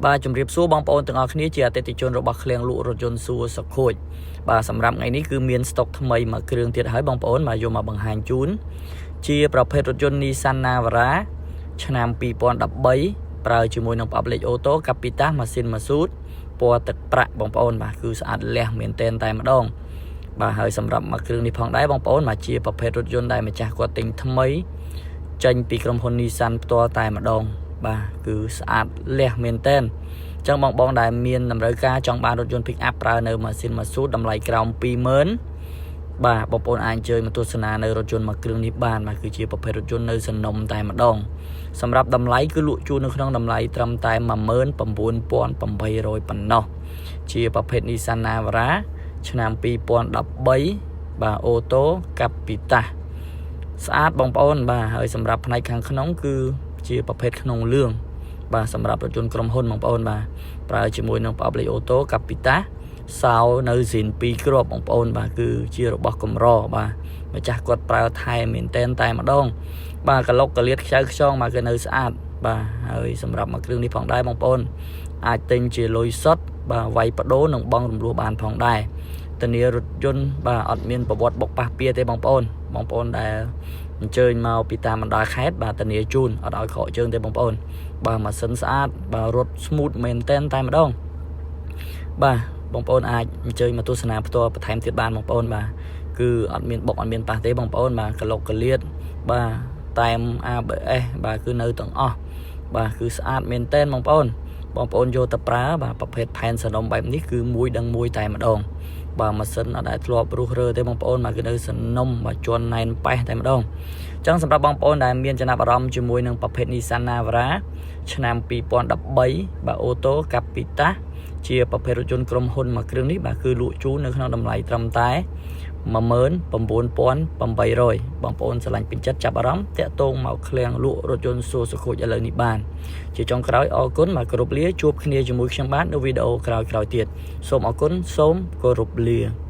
បាទជំរាបសួរបងប្អូនទាំងអស់គ្នាជាអតិថិជនរបស់ឃ្លាំងលក់រថយន្តសួរសុខូចបាទសម្រាប់ថ្ងៃនេះគឺមានស្តុកថ្មីមួយគ្រឿងទៀតហើយបងប្អូនបាទយកមកបង្ហាញជូនជាប្រភេទរថយន្ត Nissan Navara ឆ្នាំ2013ប្រើជាមួយនឹងប្រអប់លេខអូតូកាពីតាម៉ាស៊ីនម៉ាស៊ូតពណ៌ទឹកប្រាក់បងប្អូនបាទគឺស្អាតលះមែនតែនតែម្ដងបាទហើយសម្រាប់មួយគ្រឿងនេះផងដែរបងប្អូនបាទជាប្រភេទរថយន្តដែលម្ចាស់គាត់ទិញថ្មីចេញពីក្រុមហ៊ុន Nissan ផ្ទាល់តែម្ដងបាទគឺស្អាតលះមែនតែនចឹងបងបងដែលមានតម្រូវការចង់បានរថយន្ត pick up ប្រើនៅម៉ាស៊ីនម៉ាស៊ូតតម្លៃក្រោម20000បាទបងប្អូនអាចអញ្ជើញមកទស្សនានៅរថយន្តមួយគ្រឿងនេះបានបាទគឺជាប្រភេទរថយន្តនៅសនំតែម្ដងសម្រាប់តម្លៃគឺលក់ជូននៅក្នុងតម្លៃត្រឹមតែ19800ប៉ុណ្ណោះជាប្រភេទ Nissan Navara ឆ្នាំ2013បាទអូតូកាពីតាស្អាតបងប្អូនបាទហើយសម្រាប់ផ្នែកខាងក្នុងគឺជាប្រភេទក្នុងលឿងបាទសម្រាប់រថយន្តក្រុមហ៊ុនបងប្អូនបាទប្រើជាមួយនឹងប្រអប់លេខអូតូកាពីតាសោនៅស៊ីន2គ្រាប់បងប្អូនបាទគឺជារបស់កម្របាទម្ចាស់គាត់ប្រើថែមែនតែនតែម្ដងបាទកលុកកលៀតខ្ចៅខ្យងបាទគឺនៅស្អាតបាទហើយសម្រាប់មួយគ្រឿងនេះផងដែរបងប្អូនអាចទិញជាលុយសុទ្ធបាទវាយបដូរនិងបង់រំលោះបានផងដែរធានារថយន្តបាទអត់មានប្រវត្តិបុកប៉ះពៀទេបងប្អូនបងប្អូនដែលអញ្ជើញមកពីតាមបណ្ដាខេត្តបាទធានាជូនអត់ឲ្យខកជើងទេបងប្អូនបាទម៉ាស៊ីនស្អាតបាទរត់ smooth មែនតែនតែម្ដងបាទបងប្អូនអាចអញ្ជើញមកទស្សនាផ្ទាល់បន្ថែមទៀតបានបងប្អូនបាទគឺអត់មានបុកអត់មានប៉ះទេបងប្អូនបាទកលុកកលៀតបាទតែម ABS បាទគឺនៅទាំងអស់បាទគឺស្អាតមែនតែនបងប្អូនបងប្អូនយកទៅប្រើបាទប្រភេទផែនសនំបែបនេះគឺមួយដឹងមួយតែម្ដងបាទម៉ាស៊ីនអត់ដែលធ្លាប់រុះរើទេបងប្អូនបាទគឺនៅសនំបាទជន់ណែនប៉េះតែម្ដងអញ្ចឹងសម្រាប់បងប្អូនដែលមានចំណាប់អារម្មណ៍ជាមួយនឹងប្រភេទ Nissan Navara ឆ្នាំ2013បាទអូតូកាពីតាជាប្រភេទរថយន្តក្រុមហ៊ុនមួយគ្រឿងនេះបាទគឺលក់ជូននៅក្នុងតម្លៃត្រឹមតែ19800បងប្អូនស្រឡាញ់ពេញចិត្តចាប់អារម្មណ៍តាក់ទងមកឃ្លាំងលក់រថយន្តសួរសុខូចឥឡូវនេះបានជាចុងក្រោយអរគុណបាទគោរពលាជួបគ្នាជាមួយខ្ញុំបាទនៅវីដេអូក្រោយៗទៀតសូមអរគុណសូមគោរពលា។